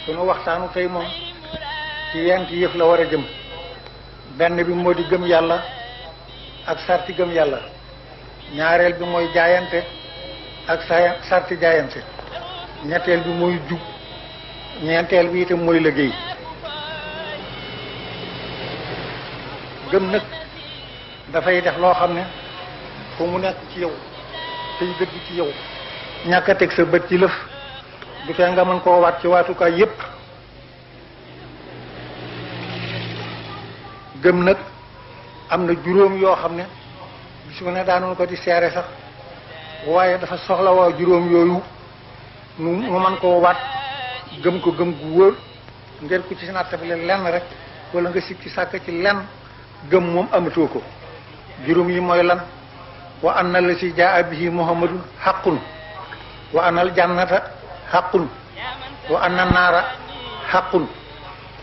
sunu waxtaanu tey moom ci yenti yëf la war a jëm. benn bi moo di gëm yàlla ak sarti gëm yàlla. ñaareel bi mooy jaayante ak sarti jaayante. ñetteel bi mooy jub. ñeenteel bi itam mooy liggéey. gëm nag dafay def loo xam ne fu mu nekk ci yow tey dëgg ci yow ñàkk a teg sa bët ci lëf du fee nga mën koo waat ci waatukaay yépp. gëm nag am na juróom yoo xam ne bisu ne daanoon ko di seere sax waaye dafa soxla waa juróom yooyu mu mën koo waat gëm ko gëm gu wóor ngeen ko ci nattabile lenn rek wala nga sikki sàkk ci lenn gëm moom amatoo ko. juróom yi mooy lan? wa anna la si jaa bihi muhammadun xaqun wa anna al jannata xaqun wa anna naara xaqun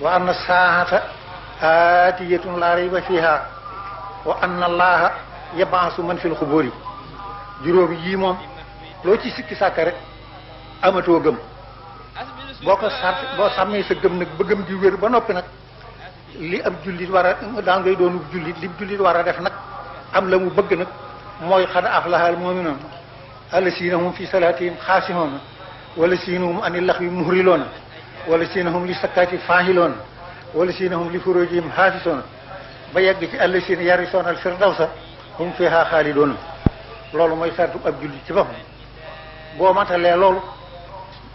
wa anna saahata aatiyatun laa rayba fiha wa anna allaha yabaasu man fil xubóori. juróom yii moom loo ci sikki sàkk rek amatoo gëm. boo sàmmee sa gëm nag ba gëm di wér ba noppi nag li ab jullit war a daan ngay doonu jullit li jullit war a def nag am la mu bëgg nag mooy xad aflahal mu'minuun allasiina hum fi salaatihim xaasi'uun wallasiina hum ani laxwi muhriloon wallasiina hum li sakkaati faahiloon wallasiina hum li furuujihim haafisoon ba yegg ci allasiina yarisoona al firdawsa hum fiihaa xaalidoon. loolu mooy sartu ab jullit ci boppam. boo matalee loolu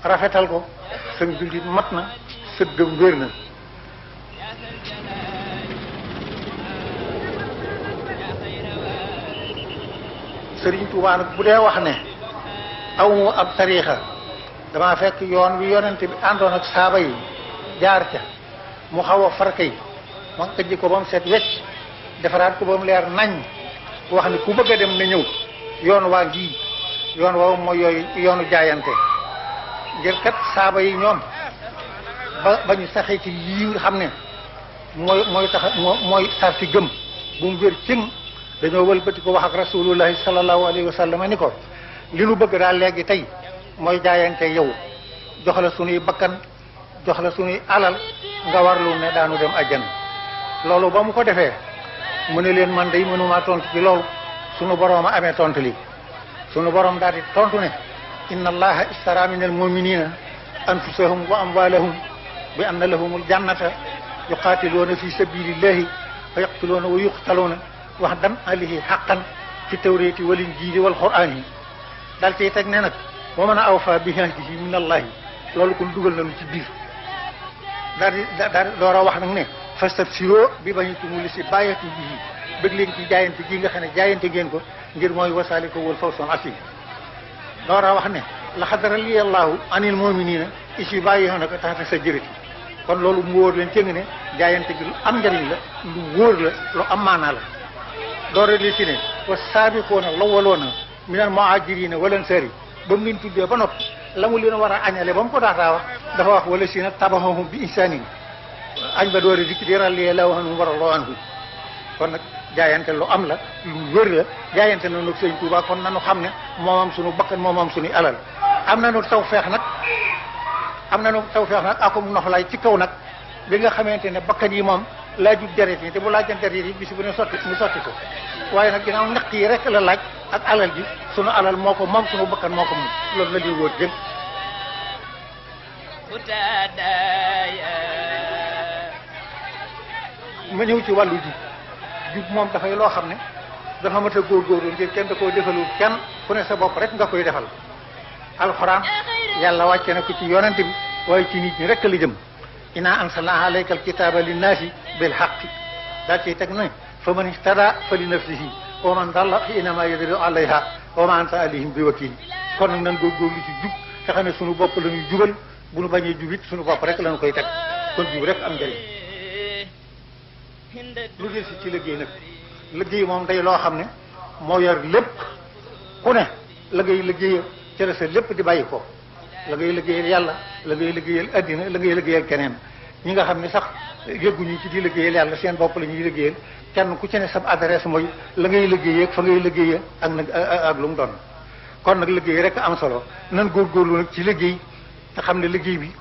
rafetal ko sa jullit mat na sa gëm wér na. Sëriñ Tuubaa nag bu dee wax ne aw ab tariixa damaa fekk yoon wi yonente bi àndoon ak saaba yi jaar ca mu xaw a farkay ma këjji ko ba mu set wecc defaraat ko ba mu leer nañ wax ne ku bëgg a dem na ñëw yoon waa ngi yoon woowu mooy yooyu yoonu jaayante. ngir kat saaba yi ñoom ba ñu saxee ci lii nga xam ne mooy sarti gëm bu mu wér cëng dañoo wëlbati ko wax ak rasulullahi sallallahu alayhi wa sallam ni ko li nu bëgg daal léegi tey mooy jaayante yow jox la sunuy bakkan jox la sunuy alal nga warlu ne daanu dem ajjana. loolu ba mu ko defee mu ne leen man day mënumaa tontu ci loolu sunu boroom a amee tontu li. sunu boroom daal di tontu ne inna allaha istara min almuminina anfusahum wa amwalahum bi anna lahumul jannata yuqatiluuna fi sabilillahi fa yaqtuluuna wa yuqtaluuna wa'dan alayhi haqqan fi tawrati wal injili wal qur'ani. daal cay teg ne nag wa man awfa bi ahdihi min allahi. loolu kon dugal nañu ci biir daal di door a wax nag ne fastabsiroo bi bañitumul li si bàyyatu bii bëgg leen ci jaayante gi nga xam ne jaayante ngeen ko ngir mooy wasaaliko wal fawzul asiim. door a wax ne laqad radiyallahu anil mu'minina iz yubayyi'unaka tahta shajarati. kon loolu mu wóor leen cëng ne jaayante gi lu am njariñ la lu wóor la lu am maanaa la. door a ci ne wa saabiquuna lawwaluuna minal muhaajiriina wal ansaari ba mu leen tuddee ba noppi la mu leen war a añale ba mu ko daataa wax dafa wax wala si na taba'uuhum bi ihsaanin añ ba door a dikk di radiyallahu anhum wa radu anhu. kon nag jaayante lu am la lu wér la jaayante na nag Sëñ Tuubaa kon nanu xam ne moomam sunu bakkan moomam sunu alal. am nañu tawfeex nag akum noflaay ci kaw nag bi nga xamante ne bakkan yi moom laaju deret yi te bu laajan deret yi bis bu ne mu sotti ko waaye nag ginnaaw ñaq yi rek la laaj ak alal ji sunu alal moo ko moom sunu bakkan moo ko moom loolu la ñuy wóor jëm. ma ñëw ci wàllu jub moom dafay loo xam ne dafa mat a góorgóorlu ngir kenn da koo defalul kenn ku ne sa bopp rek nga koy defal. alxuraan yàlla wàcce na ko ci yonent bi waaye ci nit ñi rek la jëm. inna anzalna alayka alkitaba linnaasi bil haqqi daal ciy teg ne fa man ihtada fa li nafsihi wa man dalla fa innama yadillu alayha wa ma anta alayhim bi wakil. kon nag nan góorgóorlu ci jub te xam ne sunu bopp la ñuy jubal bu nu bañee jubit sunu bopp rek la ñu koy teg kon jub rek am njëriñ. lu del si ci liggéey nag liggéey moom day loo xam ne moo yor lépp ku ne la ngay liggéey ci la sa lépp di bàyyi ko la ngay liggéeyal yàlla la ngay liggéeyal addina la ngay liggéeyal keneen. ñi nga xam ne sax yëgguñu ci di liggéeyal yàlla seen bopp la ñuy liggéeyal kenn ku ci ne sab adresse mooy la ngay liggéeyee ak fa ngay liggéeyee ak nag ak lu mu doon. kon nag liggéey rek am solo nan góorgóorlu nag ci liggéey te xam ne liggéey bi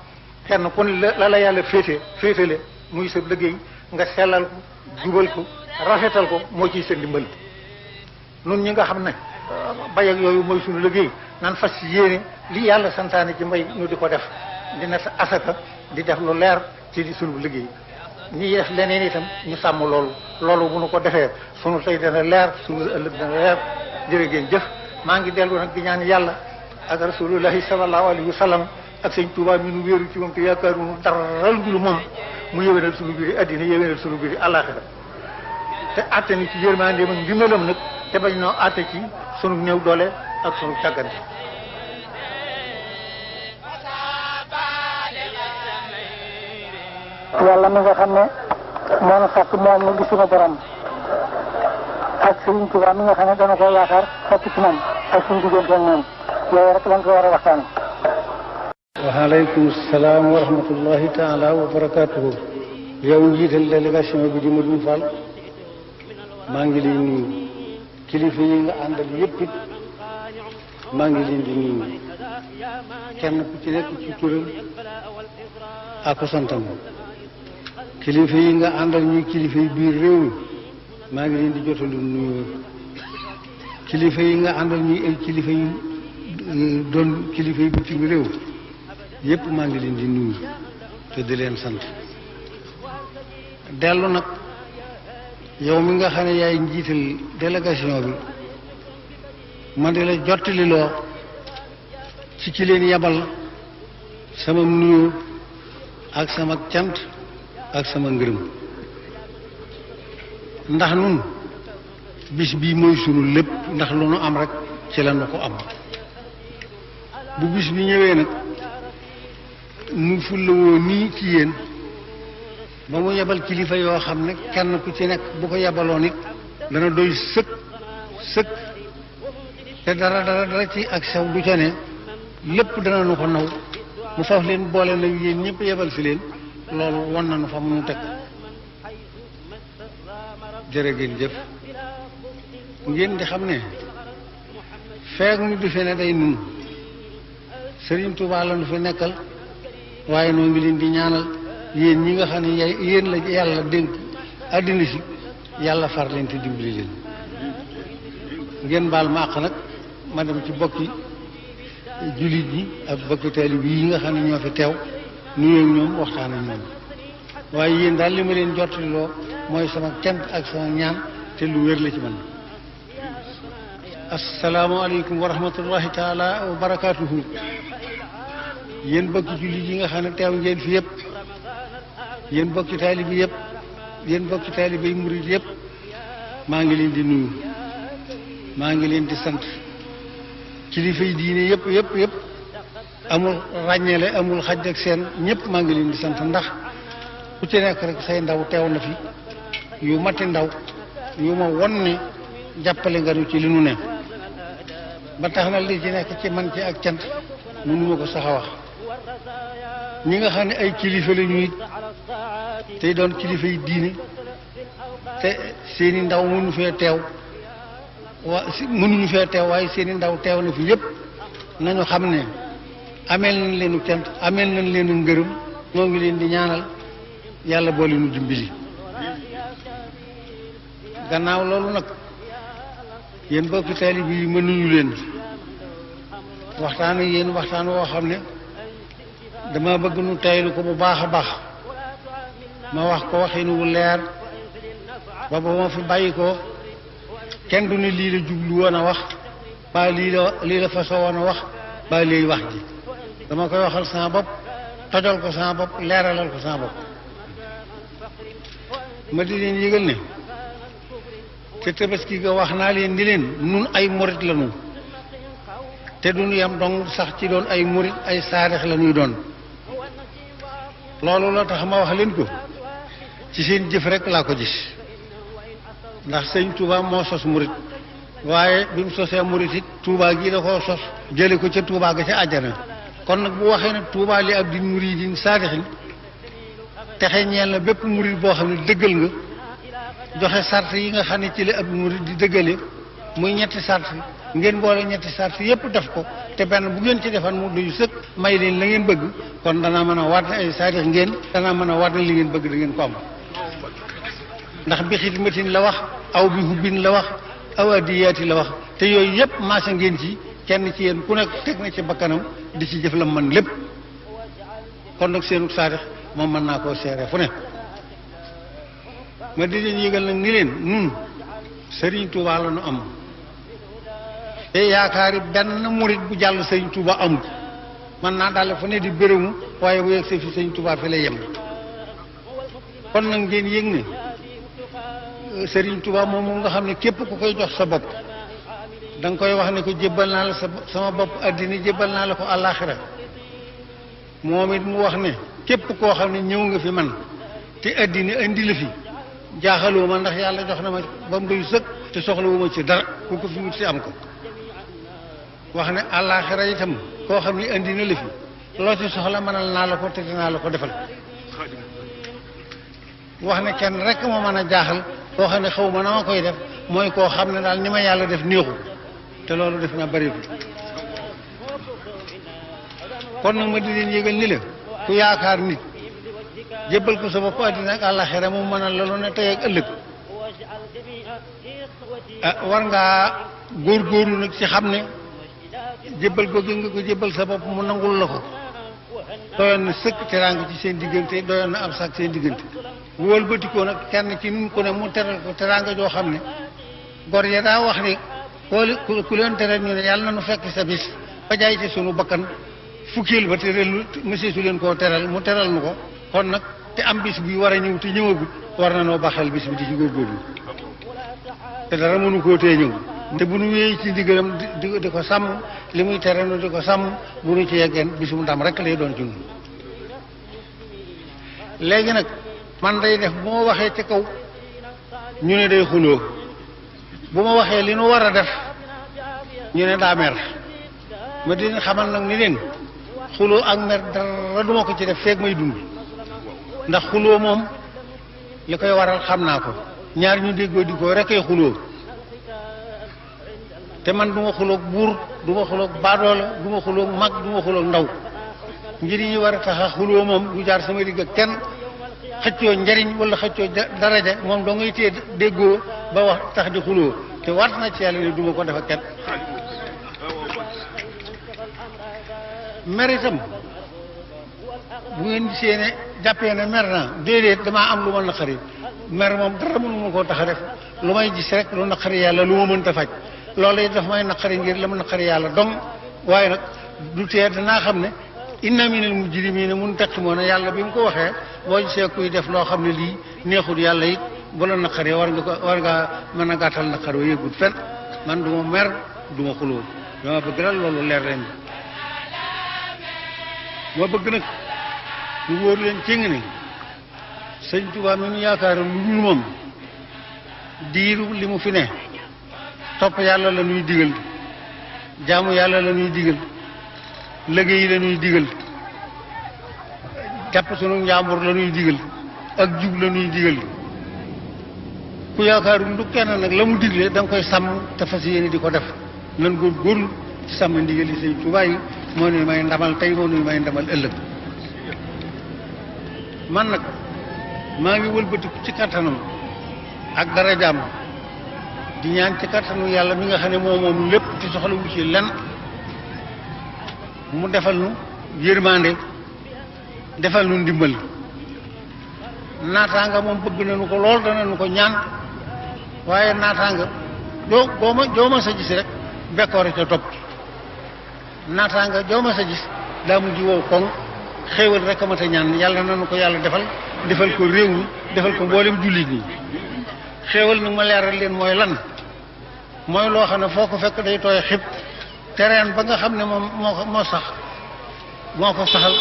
kenn ku ne la yàlla féetale muy sa liggéey nga sellal ko jubal ko rafetal ko moo ciy sa ndimbal nun ñi nga xam ne bay ak yooyu mooy suñu liggéey nan fas yéene li yàlla santaane ci mbay ñu di ko def di natt asaka di def lu leer ci di suñu liggéey ñi def leneen itam ñu sàmm loolu bu nu ko defee suñu tey dana leer suñu ëllëg dana leer jërë ngeen jëf maa ngi dellu nag di ñaan yàlla ak rasulullahi sallallahu alayhi wa sallam ak sëñ Tuubaa mi nu wéeru ci moom te yaakaaruñu dara lu moom mu yéwénal suñu biir addina yéwénal suñu biir àllaaxira te àtte ni ci yërmandeem ak ndimbalam nag te bañ noo àtte ci sunu néew doole ak sunu càggante yàlla mi nga xam ne moo nu sàkk moom nu di sunu borom ak Sëriñ Tuubaa mi nga xam ne dana ko yaakaar fekk ci moom ak suñu diggante ak moom yooyu rek lañ ko war a waxtaan. waaleykum salaam wa rahmatullahi taala wa barakaatuhu. yow njiital délégation bi di Modou Fall maa ngi leen nuyu kilifa yi nga àndal yëpp it maa ngi leen di nuyu kenn ku ci nekk ci turam ak santam kilifa yi nga àndal ñuy kilifa yi biir réew mi maa ngi leen di jotalu nuyu kilifa yi nga àndal ñuy ay kilifa yu doon kilifa yi bitim réew yëpp maa ngi leen di nuyu te di leen sant dellu nag yow mi nga xam ne yaay njiital délégation bi man di la jottali loo ci ki leen yabal sama nuyu ak sama cant ak sama ngërëm ndax nun bis bii mooy sunu lépp ndax lu nu am rek ci la nu ko am bu bis bi ñëwee nag nu fullawoo nii ci yéen ba mu yebal kilifa yoo xam ne kenn ku ci nekk bu ko yebaloon it dana doy sëkk te dara ci ak sew du ca ne lépp dana nu ko naw mu faf leen boole nag yéen ñëpp yebal si leen loolu won nañu fa mu nu teg jërë ngeen jëf ngeen di xam ne feeg nu di fe ne day nun Sëriñ Tuubaa la nu fi nekkal waaye noo ngi leen di ñaanal yéen ñi nga xam ne yéen la yàlla dénk àddina si yàlla far leen te dimbali leen ngeen baal ma àq nag ma dem ci bokki jullit yi ak bokki taalib yi nga xam ne ñoo fi teew nuyoo ak ñoom waxtaan ak ñoom waaye yéen daal li ma leen jottaloo mooy sama cant ak sama ñaan te lu wér la ci man asalaamaaleykum wa rahmatullahi taala wa barakaatuhu yéen bokki jullit yi nga xam ne teew ngeen fi yëpp yéen bokki taalib yi yëpp yéen bokki taalib yi murid yëpp maa ngi leen di nuyu maa ngi leen di sant kilifa yi diine yëpp amul ràññeele amul xaj ak seen ñëpp maa ngi leen di sant ndax ku ci nekk rek say ndaw teew na fi yu mati ndaw yu ma won ne jàppale nga nu ci li nu ne ba tax na li ci nekk ci man ci ak cant mënuma ko sax a wax ñi nga xam ne ay kilifa la ñuy tey doon kilifa yi diine te seeni ndaw mënuñu fee teew waaye seeni ndaw teew na fi yëpp nañu xam ne ameel nañ leenu cant ameel nañ leenu ngërëm ñoo ngi leen di ñaanal yàlla boole nu dimbali gannaaw loolu nag yéen bokki taalib yi mënuñu leen waxtaan ak yéen waxtaan woo xam ne dama bëgg nu taylu ko bu baax a baax ma wax ko waxinu wu leer ba ba ma fi bàyyi ko kenn du ne lii la jublu woon a wax ba lii la façon woon a wax ba léegi wax ji dama koy waxal sama bopp tojal ko sama bopp leeralal ko sama bopp ma di leen yëgal ne te tabaski ga wax naa leen di leen nun ay murit la ñu te duñu yam dong sax ci doon ay murit ay saarix la ñuy doon loolu la tax ma wax leen ko ci seen jëf rek laa ko gis ndax sëñ Touba moo sos murit waaye bi mu sosee murit it Touba gii da koo sos jële ko ca Touba ga ca àjjana kon nag bu waxee ne Touba li ab di muridin saadixin texe ñeel na bépp murit boo xam ne dëggal nga joxe sart yi nga xam ne ci la ab murit di dëggale muy ñetti sart ngeen boole ñetti sart yépp def ko te benn bu ngeen ci defan mu doyu sëkk may leen la ngeen bëgg kon danaa mën a waat ne ay saadix ngeen danaa mën a waat ne li ngeen bëgg da ngeen ko am ndax bi xidmatin la wax aw bi hubbin la wax aw adiyaati la wax te yooyu yépp maasa ngeen ci kenn ci yéen ku nekk teg na ci bakkanam di ci jëf la man lépp kon nag seenu saadix moom mën naa koo seere fu ne ma di leen yëgal nag ni leen nun Serigne Touba la nu am te yaakaari benn murit bu jàll Serigne Touba amul man naa daal fu ne di bërëmu waaye bu yegg see fi Serigne Touba fi lay yem kon nag ngeen yëg ne Serigne Touba moom nga xam ne képp ku koy jox sa bopp da nga koy wax ne ko jébbal naa la sama bopp addina jébbal naa la ko àllaaxira moom it mu wax ne képp koo xam ne ñëw nga fi man te addina indi la fi jaaxaloo ma ndax yàlla jox na ma ba mu doy sëkk te soxlawu ma ci dara ku ko fi wut si am ko wax ne àllaaxira itam koo xam ne indi na la fi loo ci soxla mënal naa la ko te dinaa la ko defal wax ne kenn rek moo mën a jaaxal koo xam ne xaw ma na ma koy def mooy koo xam ne daal ni ma yàlla def néexu te loolu def naa bëri kon nag ma di leen yëgal ni la ku yaakaar nit jébbal ko sa bopp àddina ak àllaxira mu mënal la lu ne tey ak ëllëg war ngaa góorgóorlu nag ci xam ne jébbal ko gi nga ko jébbal sa bopp mu nangul la ko doyoon na sëkk teraanga ci seen diggante doyoon na am sax seen diggante bu wëlbatikoo nag kenn ci nun ko ne mu teral ko teraanga joo xam ne gor ya daa wax ne ku leen teral ñu ne yàlla na nu fekk sa bis ba jaay ci sunu bakkan fukkeel ba te relu monsieur su leen koo teral mu teral nu ko kon nag te am bis bi war a ñëw te ñëwagut war na noo baxal bis bi di ci góorgóorlu te dara mënu koo tee ñëw te bu nu wéyee ci ndigalam di ko sàmm li muy tere nu di ko sàmm bu nu ci yeggeen bisum ndam rek lay doon ci ñun léegi nag man day def bu ma waxee ci kaw ñu ne day xuloo bu ma waxee li nu war a def ñu ne daa mer ma di leen xamal nag ni leen xuloo ak mer dara duma ko ci def feeg may dund ndax xuloo moom li koy waral xam naa ko ñaar ñu déggoo di ko rek ay xuloo te man du ma xuloog buur du ma xuloog baadoola du ma xuloog mag du ma xuloog ndaw njëriñ yi war a tax a xuloo moom du jaar sama digg ak kenn xëccoo njariñ wala xëccoo daraja moom doo ngay téye déggoo ba wax tax di xuloo te waat na ci yàlla ne du ma ko def ak kenn mer itam bu ngeen gisee ne jàppee ne mer naa déedéet damaa am lu ma naqari mer moom dara mënu ma koo tax a def lu may gis rek lu naqari yàlla lu ma mënta faj loolu it daf may naqari ngir la ma naqari yàlla dong waaye nag du tee danaa xam ne inna minal mujrimina muntaqimoona yàlla bi mu ko waxee boo gisee kuy def loo xam ne lii neexul yàlla it bu la naqaree war ngaa mën a gàttal naqar wa yëgut fen man du ma mer du ma xuloo dama bëgg daal loolu leer leen ma bëgg nag lu wóor leen ci nga ne sëñ Tuubaa mi nu yaakaar lu dul moom diiru li mu fi ne topp yàlla la ñuy digal jaamu yàlla la ñuy digal liggéey la ñuy digal jàpp sunu njàmbur la ñuy digal ak jub la ñuy digal ku yaakaarul lu kenn nag la mu digle da nga koy sàmm te fas yéene di ko def nan góorgóorlu ci sàmm ndigal yi sëñ Tuubaa yi moo nuy may ndamal tey moo nuy may ndamal ëllëg man nag maa ngi wëlbatiku ci kattanam ak dara jàmm di ñaan ci kattanu yàlla mi nga xam ne moom lépp ci soxla wu ci lenn mu defal nu yërmande defal nu ndimbal naataanga moom bëgg nañu ko lool danañu ko ñaan waaye naataanga joo ma sa gis rek bekkoore ca topp naataanga joo ma sa gis daa mujj wow koŋ xéewal rek a mat a ñaan yàlla nañu ko yàlla defal ko réew mi defal ko mboolem jullit ñi xéewal nag ma leeral leen mooy lan mooy loo xam ne foo ko fekk day tooy xib te reen ba nga xam ne moom moo sax moo ko saxal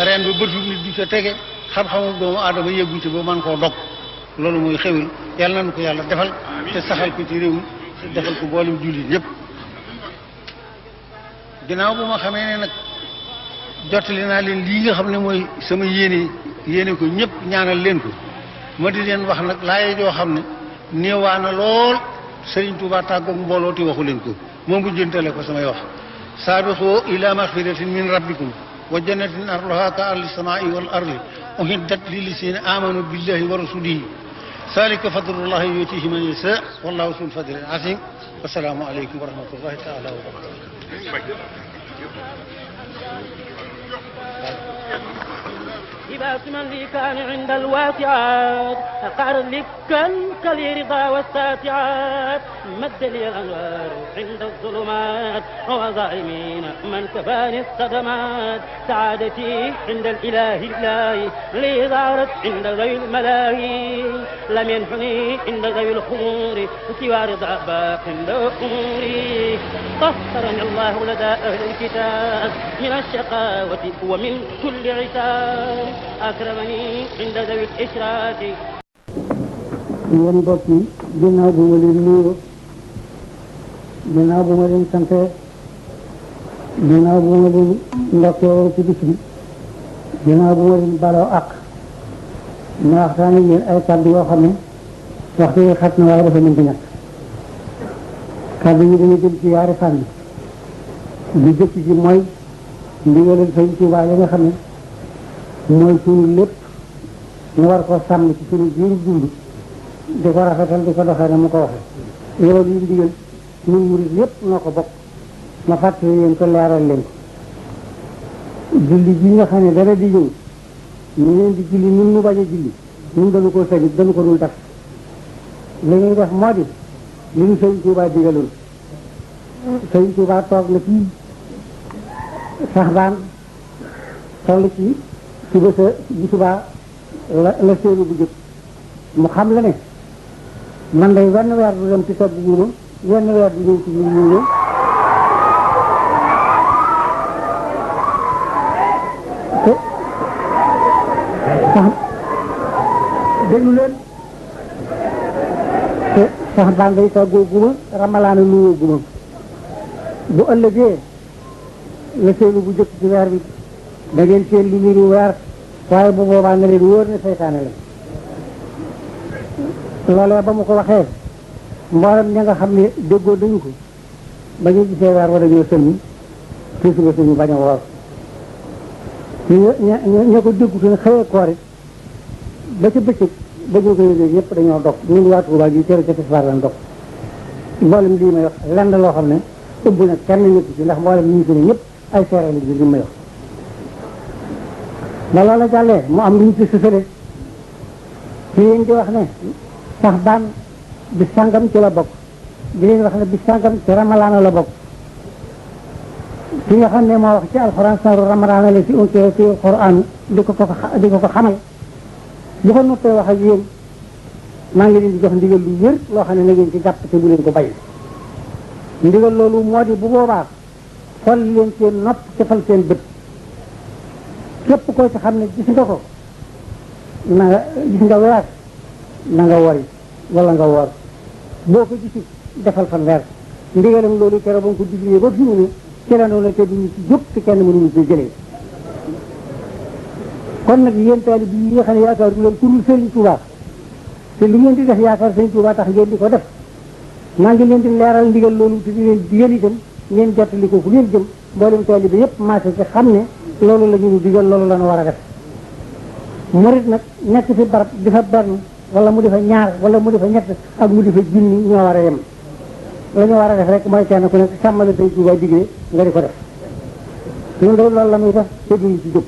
reen ba bëtu nit du ca tege xam-xamu doomu aadama yëggu ci ba man koo dog loolu mooy xéwal yàlla nañu ko yàlla defal te saxal ko ci réew mi defal ko mboolem jullit ñëpp ginnaaw bu ma xamee ne nag jottali naa leen lii nga xam ne mooy sama yéene ko ñëpp ñaanal leen ko ma di leen wax nag laaye joo xam ne néewaana lool Sëriñ Tuubaa tàggoog mbooloo te waxu leen ko moom bu jëntale ko samay wax saabiqu ila maxfiratin min rabbikum wa jannatin arduha ka ardi samai wal ardi uhiddat lillazina amanu billahi wa rasulihi zalika fadlullahi yutihi man yasha wallahu zul fadlil azim wasalaamu aleykum wa rahmatullahi taala wa barakatuh إذا من لي كان عند الواسعات أقعر لك كالرضا والساتعات مد لي الأنوار عند الظلمات وظالمين من كفاني الصدمات سعادتي عند الإله الله لي ظهرت عند ذوي الملاهي لم ينحني عند ذوي الخمور سوى رضا باق عند أموري طهرني الله لدى أهل الكتاب من الشقاوة ومن كل عتاب أكرمني عند ذوي الإشراك. yéen mbokk yi ginnaaw bu ma leen nuyoo ginnaaw bu ma leen sante ginnaaw bu ma leen ndokkee ci bis bi ginnaaw bu ma leen baloo ak ma waxtaane yéen ay kàddu yoo xam ne waxtu yi xat na waaye dafa mën di ñàkk kàddu yi dañu jëm ci yaari fànn bi jëkk ji mooy ndigalal Sëñ Tuubaa yi nga xam ne mooy suñu lépp ñu war ko sàmm ci suñu biir dund di ko rafetal di ko doxee na mu ko waxee loolu yu ndigal ñun murid yépp noo ko bokk ma fàttali leen ko leeral leen ko julli ji nga xam ne dara di ñëw ñu leen di julli ñun ñu bañ a julli ñun dañu ko sañit dañu ko dul def li ñuy def moo di li ñu Sëñ Tuubaa digaloon Sëñ Tuubaa toog na fii sax baan toll ci suba sa bu subaa la séenu bu jëkk mu xam la ne man day wenn weer du dem ci togg guuma wenn weer du ñëw ci ñu ñëw te sax déglu leen te sax baan day toggoo guma ramalaana nuyoo guma bu ëllëgee la séenu bu jëkk ci weer bi da ngeen seen lu niru weer waaye bu boobaa nga leen wóor ne seytaane la loolee ba mu ko waxee mboolem ña nga xam ne déggoo dañu ko ba ñu gisee weer wala ñoo sëlmi te suba suñu bañ a woor ña ko déggu te xëyee koor it ba ca bëccëg ba ñu ko yëgee ñëpp dañoo dog ñun waa Tuubaa gi tere ca tisbaar lan dog mboolem lii may wax lenn loo xam ne ëmb na kenn ñëpp ci ndax mboolem ñu fi ne ñëpp ay seere la li may wax ba loola jàllee mu am lu ñu ci sësale ci yéen di wax ne sax baan bis sàngam ci la bokk di leen wax ne bis sàngam ci ramalaana la bokk ki nga xam ne moo wax ci alxuraan saaru ramalaana la ci unkee ci alxuraan di ko xamal bu ko noppee wax ak yéen maa ngi leen di jox ndigal lu wér loo xam ne na ngeen ci jàpp te bu leen ko bàyyi ndigal loolu moo di bu boobaa xol leen seen nopp defal seen bët képp koo ci xam ne gis nga ko na nga gis nga weer na nga wori wala nga woor boo ko gisit defal fan weer ndigalam loolu keroog ba nga ko diglee ba fi mu ne ci la noonu te duñu ci jóg te kenn mënuñu ci jëlee kon nag yéen taalib yi nga xam ne yaakaar du leen ku dul Sëriñ Tuubaa te lu ngeen di def yaakaar Sëriñ Tuubaa tax ngeen di ko def maa ngi leen di leeral ndigal loolu te di leen digal itam ngeen jottali ko fu ngeen jëm mboolem taalib bi yëpp maase ci xam ne loolu la ñu digal loolu la ñu war a def murit nag nekk fi barab di fa benn wala mu di fa ñaar wala mu di fa ñett ak mu di fa junni ñoo war a yem la ñu war a def rek mooy kenn ku nekk sàmmale Sëñ Tuubaa digle nga di ko def ñun de loolu la muy def te duñu ci jóg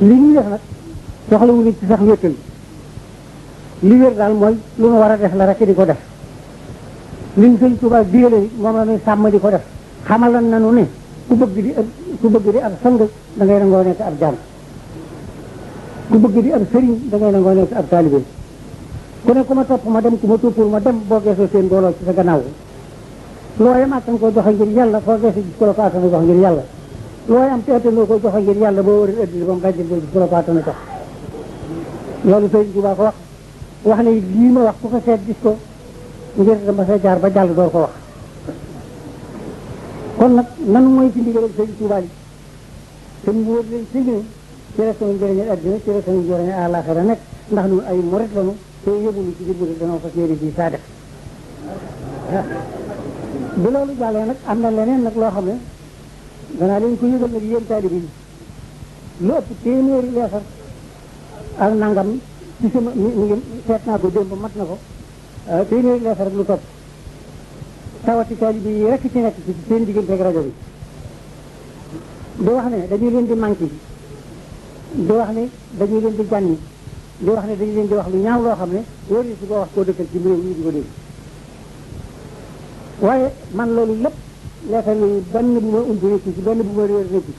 li ñuy def nag soxlawu nit ci sax wéttal li wér daal mooy lu ñu war a def la rek di ko def li ñu Sëñ Tuubaa digale moom la ñuy sàmm di ko def xamal nañu ne ku bëgg di ab sang da ngay nangoo nekk ab jaam ku bëgg di ab sëriñ da ngay nangoo nekk ab taalibe ku ne ku ma topp ma dem ku ma toppul ma dem boo geesoo seen dooloo ci sa gannaaw looy am attan ko joxe ngir yàlla foo geesoo gis ku la ko attan jox ngir yàlla looy am te attanoo ko joxe ngir yàlla boo war a ëddil ba mu gàjjal boo gis ku la ko attan jox loolu Sëriñ Tuubaa ko wax ne lii ma wax ku ko seet gis ko ngir dama sa jaar ba jàll door ko wax kon nag nanu mooy ci ndigalal Sëriñ Tuubaa yi te mu wóor leen si ne ci la sama njëriñal addina ci la sama njëriñal àllaaxira nekk ndax ñun ay murit lañu te yëbuñu ci biir murit danoo fas yéene ji saa def bu loolu jàllee nag am na leneen nag loo xam ne danaa leen ko yëgal nag yéen taalibe yi lu ëpp téeméeri leesar ak nangam ci sama mi ngi seet naa ko démb mat na ko téeméeri leesar ak lu topp tawati taalibe yi rek ci nekk ci seen diggante ak rajo bi di wax ne dañu leen di manqué di wax ne dañu leen di jànni di wax ne dañu leen di wax lu ñaaw loo xam ne wóorul si koo wax koo dëkkal ci réew mi di ko dégg waaye man loolu lépp leetar yooyu benn bu ma ump nekku ci benn bu ma réer nekku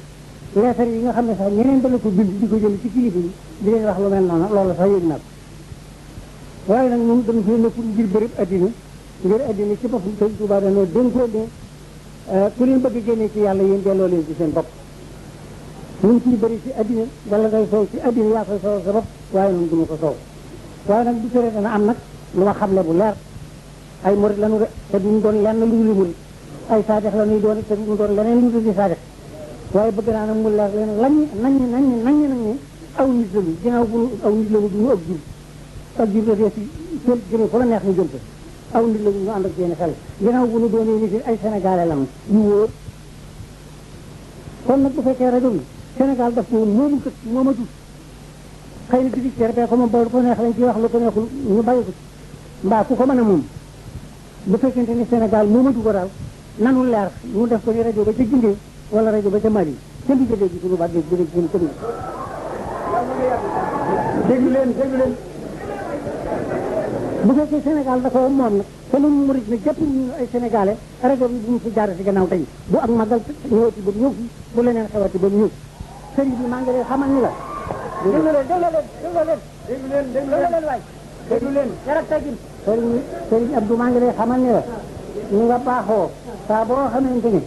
ci leetar yi nga xam ne sax ñeneen dana ko bind di ko jël ci kilifa yi di leen wax lu mel noonu loolu sax yëg naa ko waaye nag ñun dañu fi nekkul ngir bërëb addina ngir addina ci boppam Sëñ Tuubaa dañoo dénkoo ne ku leen bëgg génnee ci yàlla yéen delloo leen ci seen bopp ñun ciy bëri ci addina wala ngay soow ci addina yaa koy soow sa bopp waaye noonu duma ko soow waaye nag bu sore dana am nag lu ma xamle bu leer ay murit lañu de te duñ doon lenn lu dul murit ay saadex la ñuy doon te duñ doon leneen lu dul di saadex waaye bëgg naa nag mu leer leen nañ nag ne aw nit lañu ginnaaw bu aw nit lañu duñu ak jur dafee si jël jëme fa la neex ñu jël ko aw nit lañu ñu ànd ak seen xel ginnaaw bu ñu doonee nit ay sénégalais lañu ñu wóor kon nag bu fekkee rajo bi Sénégal daf ko moomu kët moomatut xëy na di ci ko moom ba lu ko neex lañ ci wax lu ko neexul ñu bàyyi ko mbaa ku ko mën a moom bu fekkente ni Sénégal moomatu ko daal nanu leer ñu def ko ni rajo ba ca Guinée wala rajo ba ca Mali kenn du jëlee ji suñu baat dégg dégg suñu commune déglu leen bu fekkee Sénégal dafa moom nag te nun murit na jàpp ñu ay sénégalais rajo bi bu mu fi jaar si gannaaw tey bu ak magal ñëwati ba mu ñëw fi bu leneen xewati ba mu ñëw sëriñ bi maa ngi lay xamal ni la déglu leen waay déglu leen yarak tagin sëriñ Abdou maa ngi lay xamal ni la ñu nga baaxoo saa boo xamante ne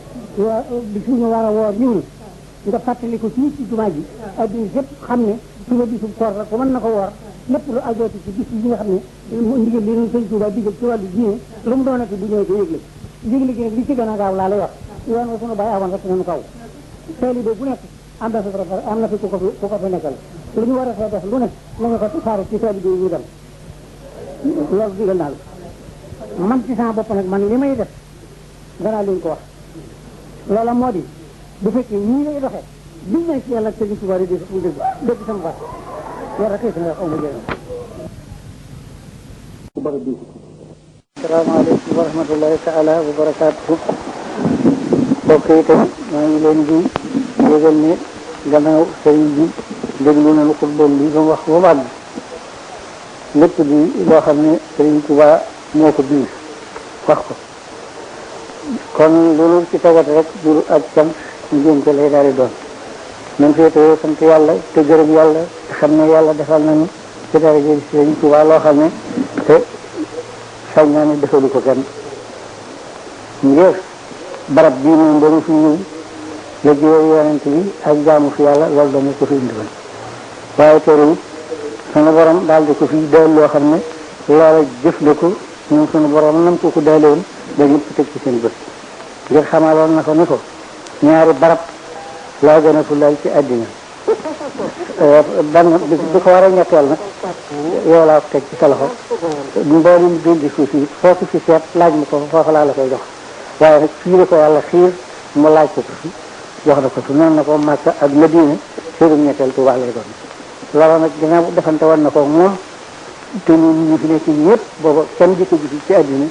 bi suñu war a woor ñëw na nga fàttali ko fii ci jumaa ji adduna yëpp xam ne suba bisub koor la ko mën na ko woor lépp lu ajooti ci bis yi nga xam ne ndigal li ñu Sëñ Tuubaa digal ci wàllu diine lu mu doonati bu ñëwee ko yëgle yëgle gi nag li ci gën a gaaw laa lay wax yoon wa sunu bàyyi awoon rek nañu kaw taalibe bu nekk am na fi ku ko fi nekkal lu ñu war a fee def lu nekk nañu ko tasaare ci taalibe yi ñu dem loolu digal naa la man ci sama bopp nag man li may def danaa leen ko wax loola moo di bu fekkee ñii lay doxee biñ nañ ci yàlla ak Sëñ Tuubaa di dégg sama baat loolu rek nga xaw ma jëriñ. asalaamaaleykum wa rahmatullahi taala wa barakaatuhu. mbokk yi itam maa ngi leen di yëgal ne gannaaw sëriñ bi déglu nañu xutba bi ba mu wax ba mu àgg lépp di loo xam ne Sëriñ Tuubaa moo ko bind wax ko kon loolu ci tegat rek jur ak cant ngénte lay daal di doon. nañ féetewoo sant yàlla te gërëm yàlla te xam ne yàlla defal nañu ci daraja Sëriñ Tuubaa loo xam ne te sañ naa ne defalu ko kenn ngir barab bii moom ba mu fi ñëw liggéey yonent bi ak jaamu fi yàlla loolu dama ko fi indiwoon waaye terewut sunu borom daal di ko fi daal loo xam ne loola jëf la ko ñun sunu borom nam ko daale woon ba ñëpp teg ci seen bët ngir xamaloon na ko ni ko ñaari barab laa gën a fulaal ci àddina ban bi ko war a ñetteel nag yow laa ko teg ci sa loxo mboolem bindi suuf yi foofu fi seet laaj ma ko foofu laa la koy jox waaye nag fii la ko yàlla xiir mu laaj ko fi jox na ko fi noonu na ko Makka ak Madina séerum ñetteel Tuubaa lay doon loolu nag ginnaaw defante woon na ko moom te ñun ñu fi nekk ñëpp booba kenn di ko gis ci àddina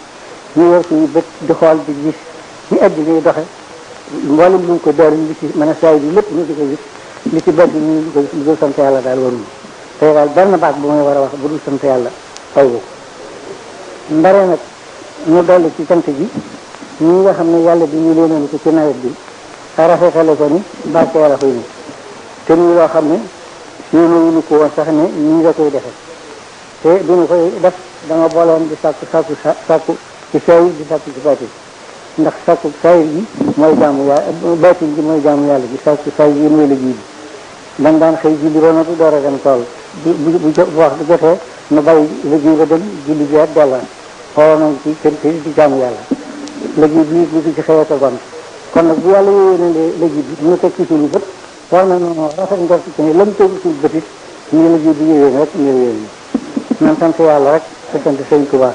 ñu yor suñu bët di xool di gis ni àddina yi doxe mboolem lu ko daal li ci mën a saay bi lépp ñu di ko gis li ci bëgg ñu di ko gis lu dul sant yàlla daal waruñu tey daal benn baat bu may war a wax bu dul sant yàlla aw ko ndare nag ñu dolli ci sant gi ñi nga xam ne yàlla bi ñu leen ko ci nawet bi rafetale ko ni barke yàlla koy ni te ñu loo xam ne yéenewuñu ko woon sax ne ñii la koy defe te duñu koy def dama booloon di sàkku ci saay di sàkku ci baatin ndax sàkku saay bi mooy jaamu yàlla baatin bi mooy jaamu yàlla bi sàkku saay bi mooy liggéey bi dañ daan xëy julli ba noppi door a dem tool bu wax du jotee nu bàyyi liggéey ba dem julli bi ak dellaan xooloo nañ ci kër di jaamu yàlla liggéey bi lu ci xëyee ko gon kon nag bu yàlla yéwénalee liggéey bi ñu teg ci suñu bët war na noonu rafet njort ci ne lam tegu suñu bët it ñu liggéey bi yéwén rek ñu yéwén nan sant yàlla rek te sant Sëñ Tuubaa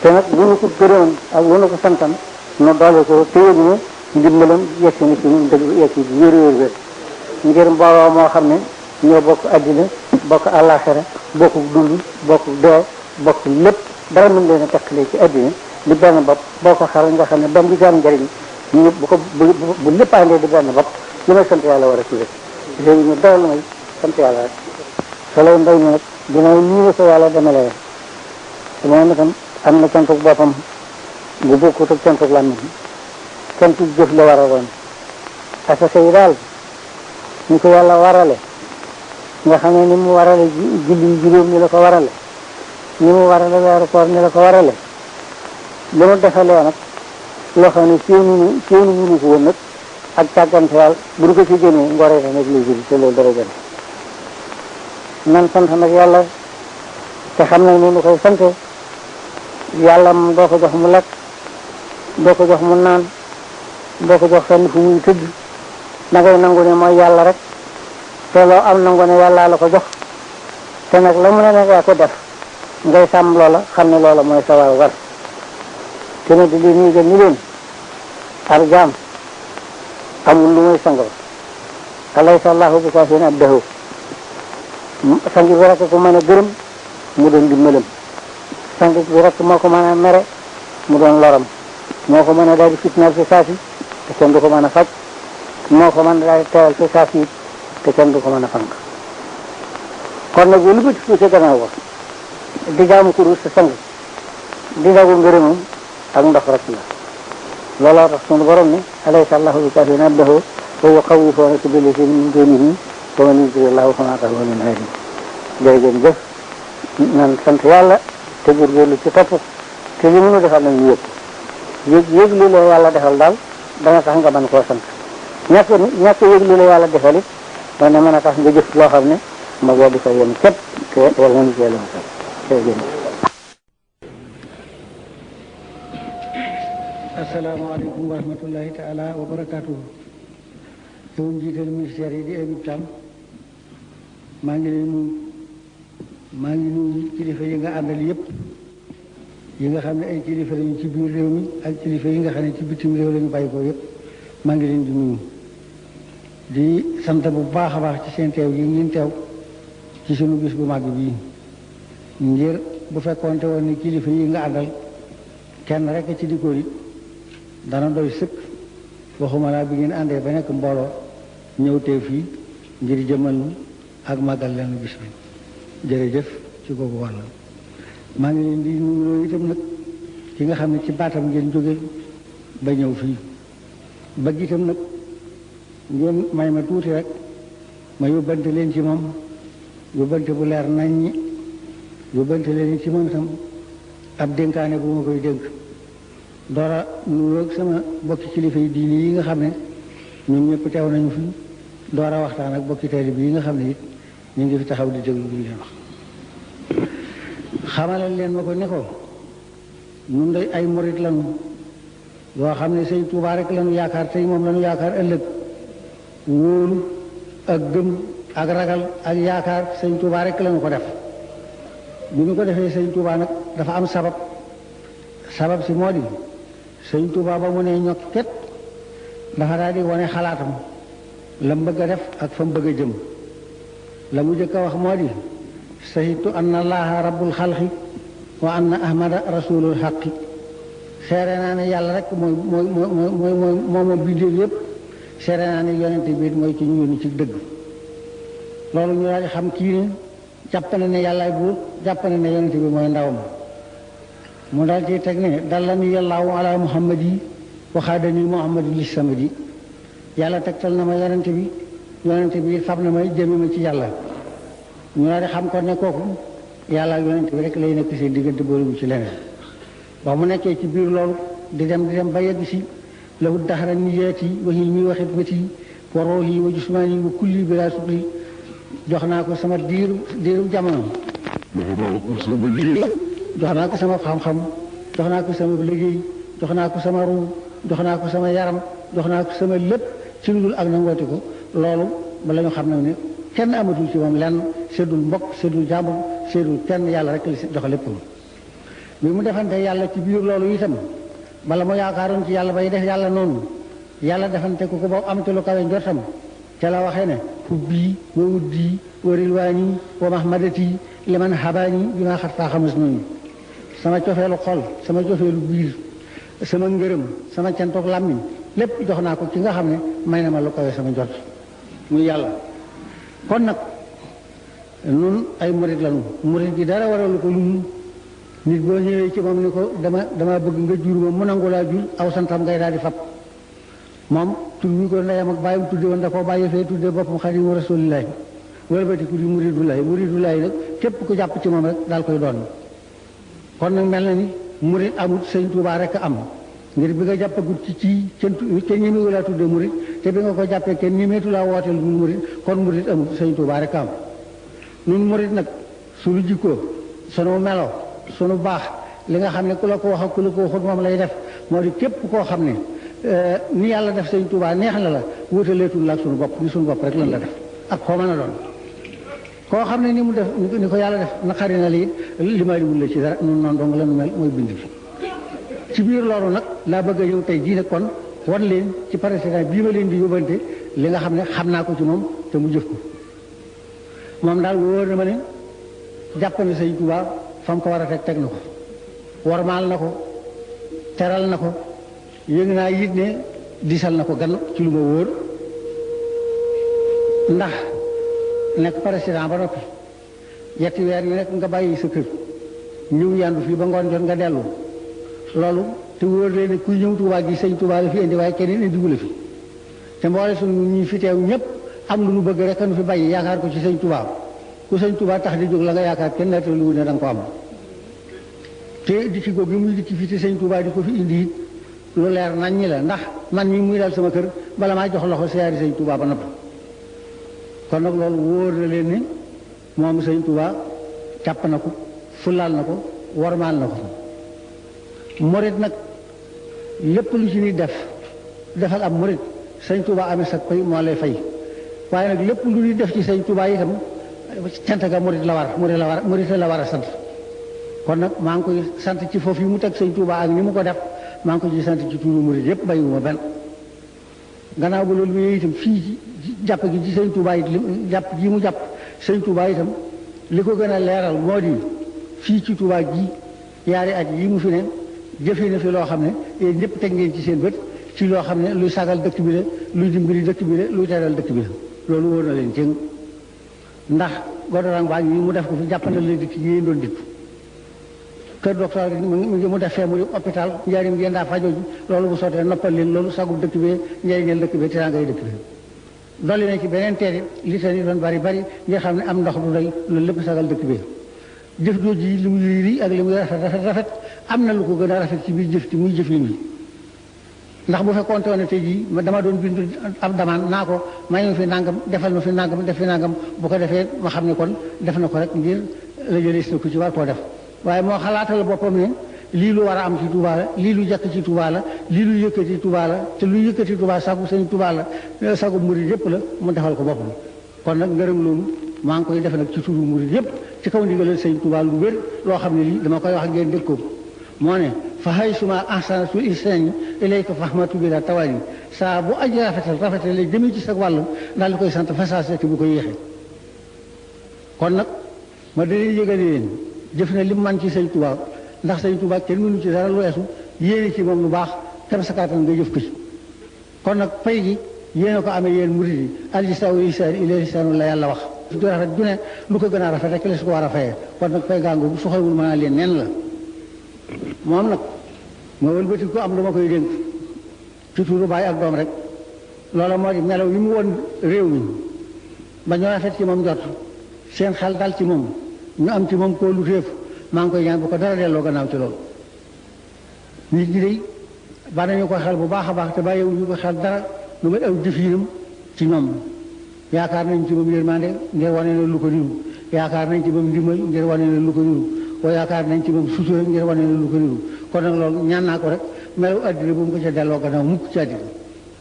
te nag lu nu ko gërëmoon ak lu nu ko santam nu doole ko te yëg ne ndimbalam yegsi na ci ñun dëgg yegsi bi wér ngir mbooloo moo xam ne ñoo bokk addina bokk àllaaxira bokk dund bokk dee bokk lépp dara mën leen a teqalee ci addina di benn bopp boo ko xaral nga xam ne doom bi ci am njëriñ ñu bu lépp àndee di benn bopp li may sant yàlla war a ci léegi ñu dara lu may sant yàlla rek solo mbay mi nag dina nii la ko yàlla demalee te moom itam am na cantuk boppam bu bokkut ak cantuk làmmiñ cantuk jëf la war a doon asaka yi daal ni ko yàlla warale nga xam ne ni mu warale julli juróom ni la ko warale ni mu warale weeru koor ni la ko warale li mu defalee nag loo xam ne séenu wunu ko woon nag ak càggante yàlla bu ñu ko ci génnee ngoree da nag lay jël te loolu dara gën nan sant nag yàlla te xam ne ni nu koy sante yàlla moom doo ko jox mu lekk doo ko jox mu naan doo ko jox fenn fu muy tëdd da ngay nangu ne mooy yàlla rek te loo am nangu ne yàllaa la ko jox te nag la mu ne nag yaa ko def ngay sàmm loola xam ne loola mooy sa war te ne di leen yégal ni leen ar jaam amul lu muy sang ba alaysa allahu bi kaafin abdahu sang bi rek ko mën a gërëm mu doon dimbalam sang bi rek moo ko mën a mere mu doon loram moo ko mën a daal di fitnaal ci saasi te kenn du ko mën a faj moo ko mën a daal di teewal ci saasi it te kenn du ko mën a fank kon nag lu bëgg ci gannaaw ko di jaamu ko sa sang di dagu ngërëmam ak ndox rek la looloo tax sunu borom ne alaysa allahu bi kaafin abdahu wa yuxawwifunaka billaziina min duunihi wa man yudlil llaahu famaa lahu min haadin jërëjëf jëf nan sant yàlla te góorgóorlu ci topp te li mënu defal nag ñu yëg li la yàlla defal daal dana tax nga mën koo sant ñàkk yëg li la yàlla defal it dana mën a tax nga jëf loo xam ne ma boo di ko yem képp te yàlla nañu ci yàlla musal jërëjëf. asalaamaaleykum wa rahmatullahi taala wa barakaatuhu. yow njiital ministère yi di Habib Thiam maa ngi nuyu kilifa yi nga àndal yëpp yi nga xam ne ay kilifa lañu ci biir réew mi ak kilifa yi nga xam ne ci bitim réew lañu bàyyi ko yëpp maa ngi leen di nuyu di sant bu baax a baax ci seen teew yi ngeen teew ci sunu bis bu màgg bii ngir bu fekkoonte woon ni kilifa yi nga àndal kenn rek ci dikkoor it dana doy sëkk waxuma laa bi ngeen àndee ba nekk mbooloo ñëw teew fii ngir jëmal ak màggal leen bis bi jërëjëf ci googu wàll maa ngi leen di nuyu itam nag ki nga xam ne ci baatam ngeen jóge ba ñëw fii bëgg itam nag ngeen may ma tuuti rek ma yóbbante leen ci moom yóbbante bu leer nañ ñi yóbbante leen ci moom itam ab dénkaane bu ma koy dénk doora nuroog sama bokki kilifa yi diini yi nga xam ne ñun ñëpp teew nañu fi doora waxtaan ak bokki taalibe yi nga xam ne it ñu ngi fi taxaw di déglu lu leen wax xamalal leen ma ko ne ko ñun day ay murit lañu yoo xam ne Sëñ Tuubaa rek lañu yaakaar tey moom lañu yaakaar ëllëg wóolu ak gëm ak ragal ak yaakaar Sëñ Tuubaa rek lañu ko def bi ñu ko defee Sëñ Tuubaa nag dafa am sabab si moo di Sëñ Tuubaa ba mu ne ñokket dafa daal di wane xalaatam la mu bëgg a def ak fa mu bëgg a jëm la mu jëkk a wax moo di sahitu anna allaha rabbul xalqi wa anna ahmada rasulul xaqi seere naa ne yàlla rek mooy bindéef yëpp seere naa ne yonente bi mooy ki ñu yónni ci dëgg loolu ñu daal di xam kii ne jàpp na ne yàllaay buur jàpp na ne yonente bi mooy ndawam mu daal ci teg ne dallani yàllaahu ala muhammadi waxaadani muhammadu li samadi yàlla tegtal na ma yonente bi fab na may jëme ma ci yàlla ñu daal di xam ko ne kooku yàlla ak yonente bi rek lay nekk seen diggante boolu ci leneen wax mu nekkee ci biir loolu di dem ba yegg si lahu daxara niyaati wa hilmi wa xidmati wa ruuhi wa jismaani wa kulli bila sukli jox naa ko sama diiru jamono jox naa ko sama xam-xam jox naa ko sama liggéey jox naa ko sama ruu jox naa ko sama yaram jox naa ko sama lépp ci lu dul ak na ngooti ko loolu ba la ñu xam nag ne kenn amatul ci moom lenn seddul mbokk seddul jàmbur seddul kenn yàlla rek la jox lépp bi mu defante yàlla ci biir loolu itam bala mu yaakaaroon ci yàlla bay def yàlla noonu yàlla defante ko ba am ci lu kawe njortam ca la waxee ne hubbi wa wuddi wa rilwaani wa mahmadati liman habaani bi ma xat faa xamas noonu sama cofeelu xol sama cofeelu biir sama ngërëm sama cantoog làmmiñ lépp jox naa ko ci nga xam ne may na ma lu kawe sama njort muy yàlla. kon nag nun ay murit lañu murit gi dara waralu ko lu nit boo ñëwee ci moom ni ko dama bëgg nga jur ma mu nangu laa jur aw santam ngay daal di fab moom tur wi ko ndeyam ak bàyyam tudde woon da koo bàyyi fee tudde boppam Xaadimu Rasuulillaahi wëlbatiku di muridullaahi nag képp ku jàpp ci moom rek daal koy doon. kon nag mel na ni murit amut sëñ Tuubaa rek am ngir bi nga jàppagut ci kenn ñemewu laa tudde murit te bi nga ko jàppee kenn ñemeetu laa wooteel dul murit kon murit amut sëñ Tuubaa rek am. nun murit nag suñu jikkoo sunu melo sunu baax li nga xam ne ku la ko wax ak ku la ko waxut moom lay def moo di képp koo xam ne ni yàlla def sëñ Tuubaa neex na la wutaleetul la ak sunu bopp ni sunu bopp rek lan la def ak koo mën a doon koo xam ne ni mu def ni ko yàlla def naqari na lii limaaliwul la ci dara nun noonu dong la nu mel mooy bind fi ci biir loolu nag laa bëgg a ñëw tey jii nag kon wan leen ci président bii ma leen di yóbbante li nga xam ne xam naa ko ci moom te mu jëf ko moom daal wóor na ma ne jàpp na sëñ Tuubaa fa mu ko war a teg na ko warmaal na ko teral na ko yëg naa yit ne disal na ko gan ci lu ma wóor ndax nekk président ba noppi yetti weer yu nekk nga bàyyi sa kër ñëw yandu fii ba ngoon jot nga dellu loolu te wóor leen ne kuy ñëw Tuubaa gi sëñ Tuubaa la fi indi waaye keneen indiwu la fi te mboole suñu ñi fi teew ñëpp am lu nu bëgg rek nu fi bàyyi yaakaar ko ci sëñ Tuubaa ku sëñ Tuubaa tax di jóg la nga yaakaar kenn naatalu wu ne da nga ko am te dikki googu yi muy dikki fii te sëñ Tuubaa di ko fi indi it lu leer nañ ñi la ndax man mi muy dal sama kër bala maa jox loxo siyaari sëñ Tuubaa ba noppi kon nag loolu wóor na leen ni moom sëñ Tuubaa jàpp na ko fulaal na ko wormaal na ko murit nag lépp lu ci nit defal am murit sëñ Tuubaa amee sa koy moo lay fay waaye nag lépp lu ñuy def ci sëñ Tuubaa itam cant ga murit la war a sant kon nag maa ngi koy sant ci foofu yi mu teg sëñ Tuubaa ak ni mu ko def maa ngi ko ci sant ci tuuru murit yépp bàyyiwuma benn gannaaw ba loolu mu itam fii ci jàpp gi ci sëñ Tuubaa it jàpp ji mu jàpp sëñ Tuubaa itam li ko gën a leeral moo di fii ci Tuubaa ji yaari at yi mu fi ne jëfee na fi loo xam ne yéen ñëpp teg ngeen ci seen bët ci loo xam ne luy sagal dëkk bi la luy dimbali dëkk bi la luy teral dëkk bi la loolu wóor na leen cëng ndax godorang baa ngi mu def ko fi jàppandal leen dikk yi yéen doon dikk kër docteur mu def fee mu di hôpital njariñ ngeen daa fajoo ji loolu bu sottee noppal leen loolu sagub dëkk bi njariñal dëkk bi teraangay dëkk bi dolli nañ ci beneen teeri li teen yi doon bari nga xam ne am ndox du doy loolu lépp sagal dëkk bi jëf jooju yi li muy rii ak li muy rafet am na lu ko gën a rafet ci biir jëf ci muy jëf yi ndax bu fekkoon ne tey jii dama doon bindu ab damaan naa ko may ma fi nangam defal ma fi nangam def fi nangam bu ko defee ma xam ne kon def na ko rek ngir la jëlees na ko ci war koo def waaye moo xalaatal boppam ne lii lu war a am ci Tuubaa la lii lu jekk ci Tuubaa la lii lu yëkkati Tuubaa la te lu yëkkati Tuubaa sagu sëñ Tuubaa la sagu murid yëpp la mu defal ko boppam kon nag ngërëm loolu maa ngi koy def nag ci turu murid yëpp ci kaw ndigalal sëñ Tuubaa lu wér loo xam ne lii dama koy wax ngeen dégg ko moo ne fa hay suma ahsanatul ihsani ilayka fahmatu bi la tawali saa bu aji rafetal lay jëmee ci sa wàll daal di koy sant fasaase te bu ko yéexee kon nag ma dalee yëgale leen jëf na li mu man ci sëñ Tuubaa ndax sëñ Tuubaa kenn mënu ci dara lu weesu yéene ci moom lu baax kem sa kàttan nga jëf ko ci kon nag pay gi yéena ko amee yéen murid yi aljisaw ihsani ila ihsanu la yàlla wax du rafet ju ne lu ko gën a rafet rek la su ko war a fayee kon nag pay gàngu bu soxlawul mën a leen nen la moom nag moo wëlbati ko am lu ma koy dénk ci turu baay ak doom rek loola moo di melaw yi mu woon réew mi ba ñu rafet ci moom jot seen xel dal ci moom ñu am ci moom koo lu téef maa ngi koy ñaan bu ko dara delloo gannaaw ci loolu nit ñi day ba nañu ko xel bu baax a baax te bàyyiwuñu ko xel dara lu may aw jëfinam ci ñoom yaakaar nañ ci moom yërmande ngir wane ne lu ko niru yaakaar nañ ci moom ndimbal ngir wane ne lu ko niru o yaakaar nañ ci moom sutura ngir wane ne lu ko niru kon nag loolu ñaan naa ko rek melaw addina bu mu ko ca delloo gannaaw mukk ci addina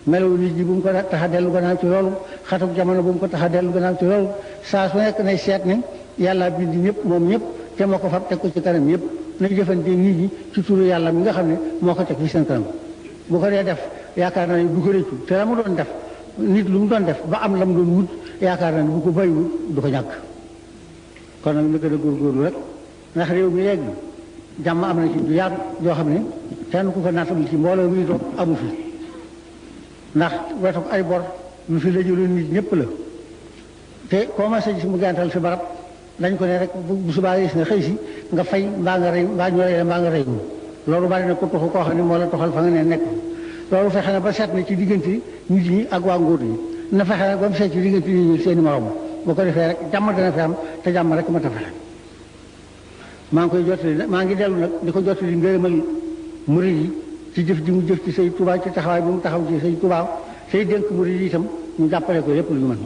melaw nit ñi bu mu ko tax a dellu gannaaw ci loolu xatuk jamono bu mu ko tax a dellu gannaaw ci loolu saa su nekk nay seet ne yàlla bindi ñëpp moom ñëpp te moo ko fab teg ko ci kanam ñëpp nañ jëfante nit ñi ci turu yàlla mi nga xam ne moo ko teg fi seen kanam bu ko dee def yaakaar naa ne du ko réccu te la mu doon def nit lu mu doon def ba am la mu doon wut yaakaar naa ne bu ko bàyyiwul du ko ñàkk kon nag na gën a góorgóorlu rek ndax réew mi léegi jàmm am na ci du yaatu yoo xam ne kenn ku ko naatable ci mbooloo mi toog amu fi ndax wetu ay bor lu fi la jëloon nit ñëpp la te commencé gis mu gàntal fi barab dañ ko ne rek bu subaa gis nga xëy si nga fay mbaa nga rey mbaa ñu rey la mbaa nga rey loolu bari na ko toxu koo xam ne moo la toxal fa nga ne nekk loolu fexe na ba seet na ci diggante nit ñi ak waa nguur ñi na fexe nag ba mu seet ci diggante nit ñi seen i morom boo ko defee rek jàmm dana fi am te jàmm rek ma ta fexe maa ngi koy jottali maa ngi dellu nag di ko jottali ngërëmal murid yi ci jëf ji mu jëf ci Sëñ Tuubaa ci taxawaay bi mu taxaw ci Sëñ Tuubaa say dénk murid yi itam ñu jàppale ko lépp lu ñu mën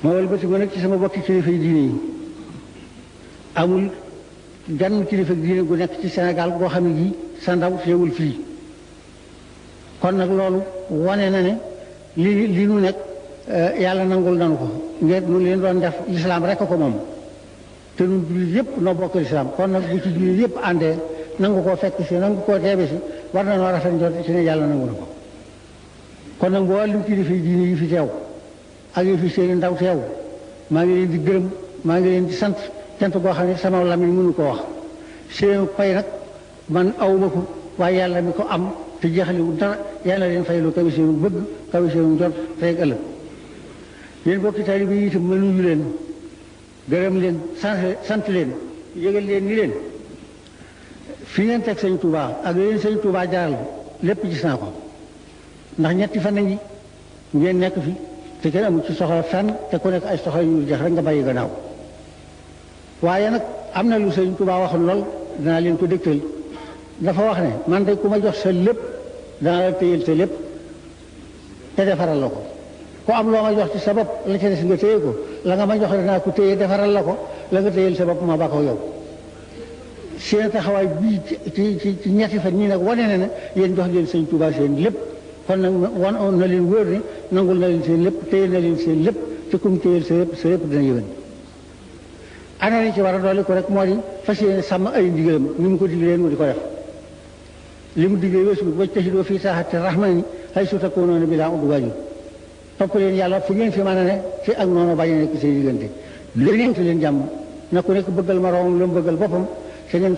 ma wëlbati ko nag ci sama bokki kilifa yi diine yi amul gan kilifa diine gu nekk ci Sénégal boo xam ne gi sa ndaw teewul fii kon nag loolu wane na ne li nu nekk yàlla nangul nanu ko ngeen nu leen doon def lislaam rek ko moom te ñun jullit yëpp noo bokk lislaam kon nag bu ci jullit yëpp àndee nangu koo fekk si nangu koo teebe si war na noo rafet njort ci ne yàlla nangu na ko kon nag mboolem kilifa diine yi fi teew ak yi fi seeni ndaw teew maa ngi leen di gërëm maa ngi leen di sant cant goo xam ne sama lamiñ mënu ko wax seen pay nag man awuma ko waaye yàlla mi ko am te jeexaliwul dara yàlla leen fay lu kawe seenu bëgg kawe seenu njort tey ëllëg yéen bokki taalibe yi itam ma nuyu leen gërëm leen sant leen yëgal leen ni leen fi ngeen teg Sëñ Tuubaa ak leen Sëñ Tuubaa jaaral lépp gis naa ko ndax ñetti fan nañi ngeen nekk fi te kenn amul ci soxla fenn te ku nekk ay soxla yu jeex rek nga bàyyi gannaaw waaye nag am na lu Sëñ Tuubaa waxoon lool danaa leen ko dégtal dafa wax ne man de ku ma jox sa lépp danaa la téyel sa lépp te defaral la ko ku am loo ma jox ci sa bopp la ca des nga téye ko la nga ma jox danaa ko téye defaral la ko la nga téyel sa bopp ma ba ko yow seen taxawaay bii ci ñetti fan ñii nag wane na ne yéen jox leen Sëñ Tuubaa seen lépp kon nag wan na leen wóor ne nangul na leen seen lépp téye na leen seen lépp te kum téyel sa lépp dina yëwén ana li ci war a dolli ko rek moo di fas yéene sàmm ay ndigalam ni mu ko diglee mu di ko def li mu diglee weesu wajtahidu fii saaxati rahmani haysu takunuuna bilaa udwaan topp leen yàlla fu ngeen fi mën a ne ci ak noonu bañ a nekk seen diggante léeg leen jàmm na ku nekk bëggal moroomam lu mu bëggal boppam te ngeen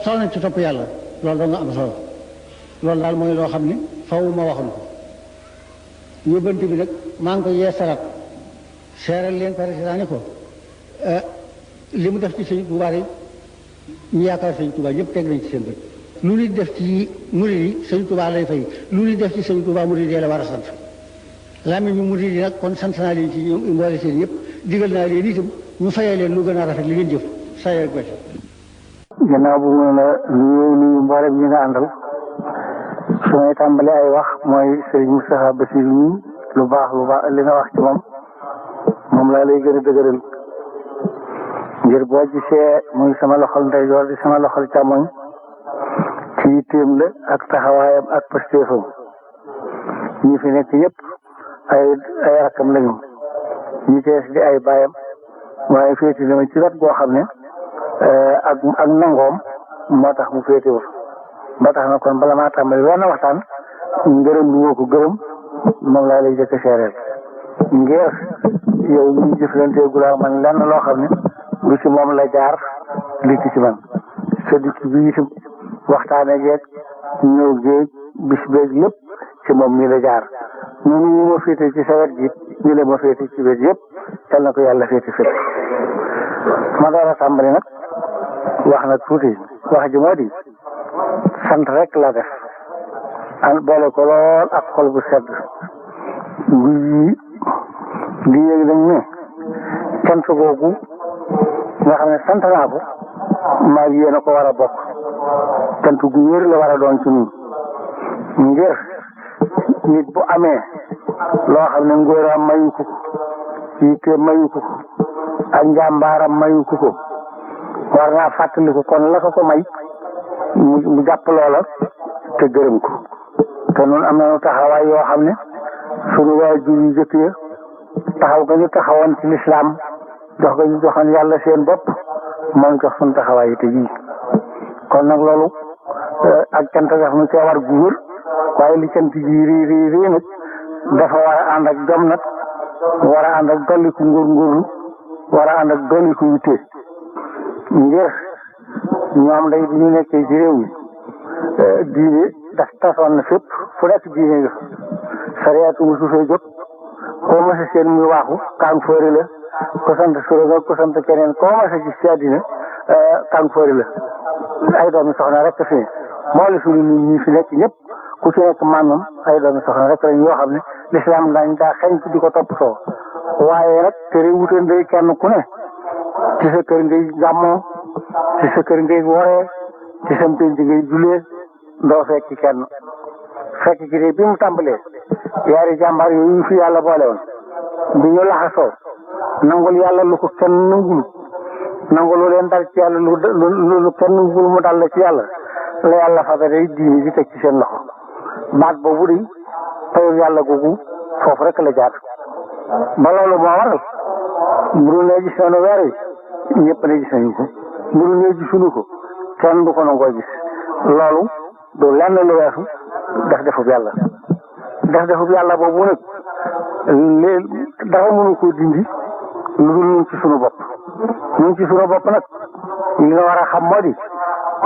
sonn ci topp yàlla loolu doo nga am solo loolu daal mooy loo xam ne faw ma waxoon ko yóbbante bi nag maa ngi ko yeesalaat seeral leen président ni ko li mu def ci Sëñ Tuubaa yi ñu yaakaar Sëñ Tuubaa ñëpp teg nañ ci seen bët lu nit def ci murid yi Sëñ Tuubaa lay fay lu nit def ci Sëñ Tuubaa murid yi la war a sant làmmiñ ñu murid yi nag kon sant naa leen ci ñoom mboole seen yëpp digal naa leen itam ñu fayee leen lu gën a rafet li ngeen jëf saa yeeg bëccëg. gannaaw bu mu la nuyu mboolem ñi nga àndal su may tàmbali ay wax mooy Sëriñ Moustapha Bassirou ñi lu baax li nga wax ci moom laa lay gën a dëgëral ngir boo gisee muy sama loxol ndeyjoor di sama loxol càmmoñ ci yitteem la ak taxawaayam ak pastéefam ñi fi nekk ñëpp ay rakkam lañu ñi tees di ay baayam waaye féeti dama ci wet goo xam ne ak nangoom moo tax mu féetewul ba tax na kon bala maa tàmbali wenn waxtaan ngërëm lu woo ko gërëm moom laa lay jëkk a seereel ngir yow ñu jëflantee gulaa man lenn loo xam ne lu ci moom la jaar dikk ci man sa dikk bi itam waxtaane geeg ñëw géej bis beeg lépp ci moom mi la jaar ñun ñu ma féete ci sa wet gi ñu le ma féete ci wet yëpp yal na ko yàlla féete féete ma door a tàmbali nag wax nag tuuti wax ji moo di sant rek la def an boole ko lool ak xol bu sedd guy di yéeg dañ ne cant googu nga xam ne sant naa ko maa ngi yéen a ko war a bokk cant gu wér la war a doon ci ñun ngir nit bu amee loo xam ne ngóoraam mayu ko yitte mayu ko ak njàmbaaram mayu ko war naa fàttaliku kon la ko may mu jàpp loola te gërëm ko te noonu am nañu taxawaay yoo xam ne suñu waajur yu jëkk ya taxaw ga ñu taxawoon ci lislaam jox ga ñu joxoon yàlla seen bopp moom jox suñu taxawaay yi te jii kon nag loolu ak cant def nu cee war gu wër waaye li cant ji rii nag dafa war a ànd ak jom nag war a ànd ak dolliku ngóorgóorlu war a ànd ak dolliku yitte ngir ñoom day bi ñu nekkee ci réew mi diine daf tasoon na fépp fu nekk diine nga sariyaatu musu fee jóg koo mas a seen muy waaxu kàng foori la ko sant suróga ko sant keneen koo mas a gis ci àddina kàng foori la ay doomi soxna rek fi ne moo la suñu nit ñi fi nekk ñëpp ku ci nekk maamam ay doomi soxna rek lañ yoo xam ne lislaam dañ daa xeñ di ko topp soo waaye nag tere wuteen day kenn ku ne ci sa kër ngay gàmmoo ci sa kër ngay woree ci sa penc ngay julee doo fekk kenn fekk ci de bi mu tàmbalee yaari jàmbaar yooyu fi yàlla boole woon bi ñu laxasoo nangul yàlla lu ko kenn nangul nangulu leen dal ci yàlla lu kenn nangul mu dal la ci yàlla la yàlla faga day diini di teg ci seen loxo baat boobu di tayu yàlla googu foofu rek la jaar ba loolu moo waral mburu ne gis nañu weer wi ñëpp ne gis nañu ko mburu ne gisuñu ko kenn du ko nangoo gis loolu du lenn lu weesu defub yàlla defub yàlla boobu nag léegi dara mënu ko dindi lu dul ñun ci sunu bopp ñun ci sunu bopp nag li nga war a xam moo di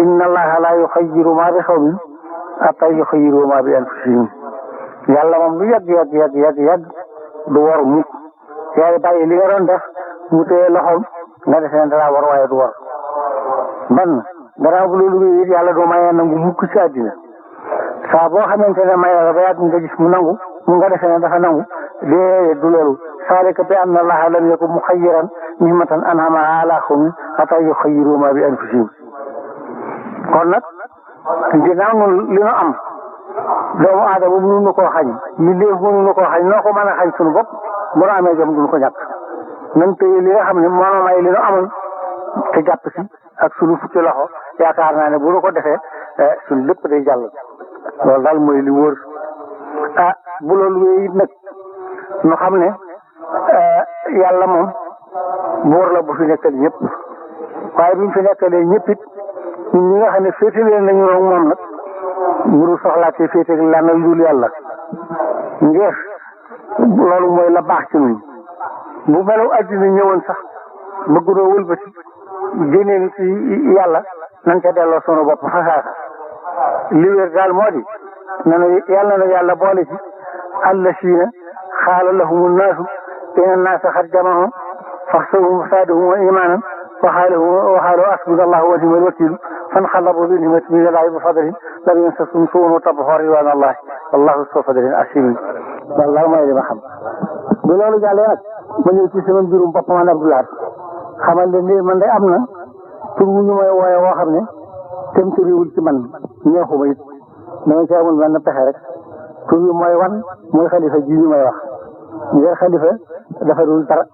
inna allaha la yuxayyiru ma bi xawmin hatta yuxayyiru ma bi anfusihim yàlla moom lu yàgg du war mukk yaay bàyyi li nga doon def mu téye loxoom nga def ne dara war waaye du war ban gannaaw bu loolu wéy it yàlla du mayee nangu mukk ci àddina saa boo xamante ne may la ba yàgg nga gis mu nangu mu nga defee ne dafa nangu déedéet du loolu saalika bi anna allaha lam yakun muxayyiran nimatan an'amaha ala qawmin hatta yuxayyiru ma bi anfusihim kon nag ginnaaw nun li nu am doomu aadama mënuñu koo xañ mbindeef mënuñu koo xañ noo ko mën a xañ suñu bopp bu nu amee jom duñu ko ñàkk nañ téye li nga xam ne moo may li nu amoon te jàpp si ak suñu fukki loxo yaakaar naa ne bu nu ko defee suñu lépp day jàll loolu daal mooy li wóor bu loolu wéy it nag nu xam ne yàlla moom buur la bu fi nekkal ñëpp waaye bi mu fi nekkalee ñëpp it ñun ñi nga xam ne féetalee nañu roog moom nag mburu soxlaatee féeteg lan lu dul yàlla ngir loolu mooy la baax ci ñun bu melaw addina ñëwoon sax bëggunoo wëlbati génnee ni ci yàlla nañ ca delloo sunu bopp fasaasa li wér daal moo di yàlla na yàlla boole ci allasiina xaala lahumu naasu inna naasa xad jama'u faxshawhum fazaadahum iimaanan wa qaaluu hasbunallahu wa ni'mal wakiil fanqalabu bi ni'matin minallaahi wa fadlin lam yamsashum suu'un wattaba'u ridwaanallaahi wallaahu zu fadlin aziim loolu mooy li ma xam. bu loolu jàllee nag ma ñëw ci sama mbirum bopp man Abdou Lahad xamal leen ni man de am na tur wu ñu may wooye woo xam ne tem turiwul ci man ñeexuma it dama ci amul benn pexe rek tur bi mooy wan mooy xalifa ji ñu may wax ngir xalifa dafa dul dara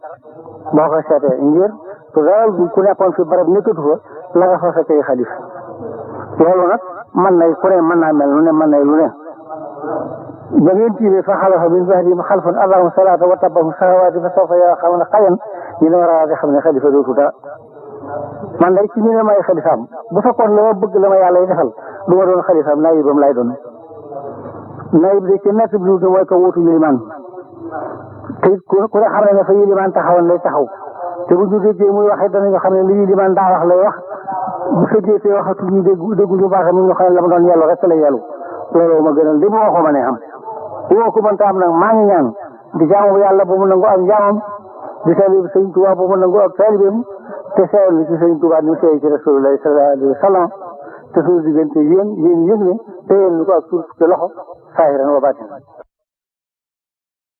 boo ko seetee ngir te dara ku nekkoon fi barab nekkatu fa la nga fa fekkee xalifa loolu nag man nay ku ne mën naa mel lu ne mën nay lu ne ba ngeen tiimee fa xalafa min ba'dihim xalfun adaa'u salaata wa taba'u shahawaati fa sawfa yalqawna xayyan ñu ne war a xam ne xalifa dootu dara man day ci ñu ne may xalifaam bu fekkoon la ma bëgg la ma yàlla yi defal du ma doon xalifaam naayibam lay doon naayib de ci nekk bi mooy ko wuutu yilimaan te it ku ne xam ne fa yilimaan taxawoon lay taxaw te bu ñu déggee muy waxee danañu xam ne li yilimaan daa wax lay wax bu fekkee te waxatu ñu dégguñu baax mi ñu xam ne la ma doon yellu rek la yellu loolu ma gënal li ma waxoo ma ne xam bu ma ko mënta am nag maa ngi ñaan di jaamu yàlla bu mu nangu ak jaamam di talib sëñ Tuubaa bu mu nangu ak talibeem te seeyal li ci sëñ Tuubaa ñu seey ci Rasulullahi sallallahu alayhi wa sallam te suñu diggante yéen yëg ne te yéen ñu ko ak suuf ci loxo saahiran wa baatin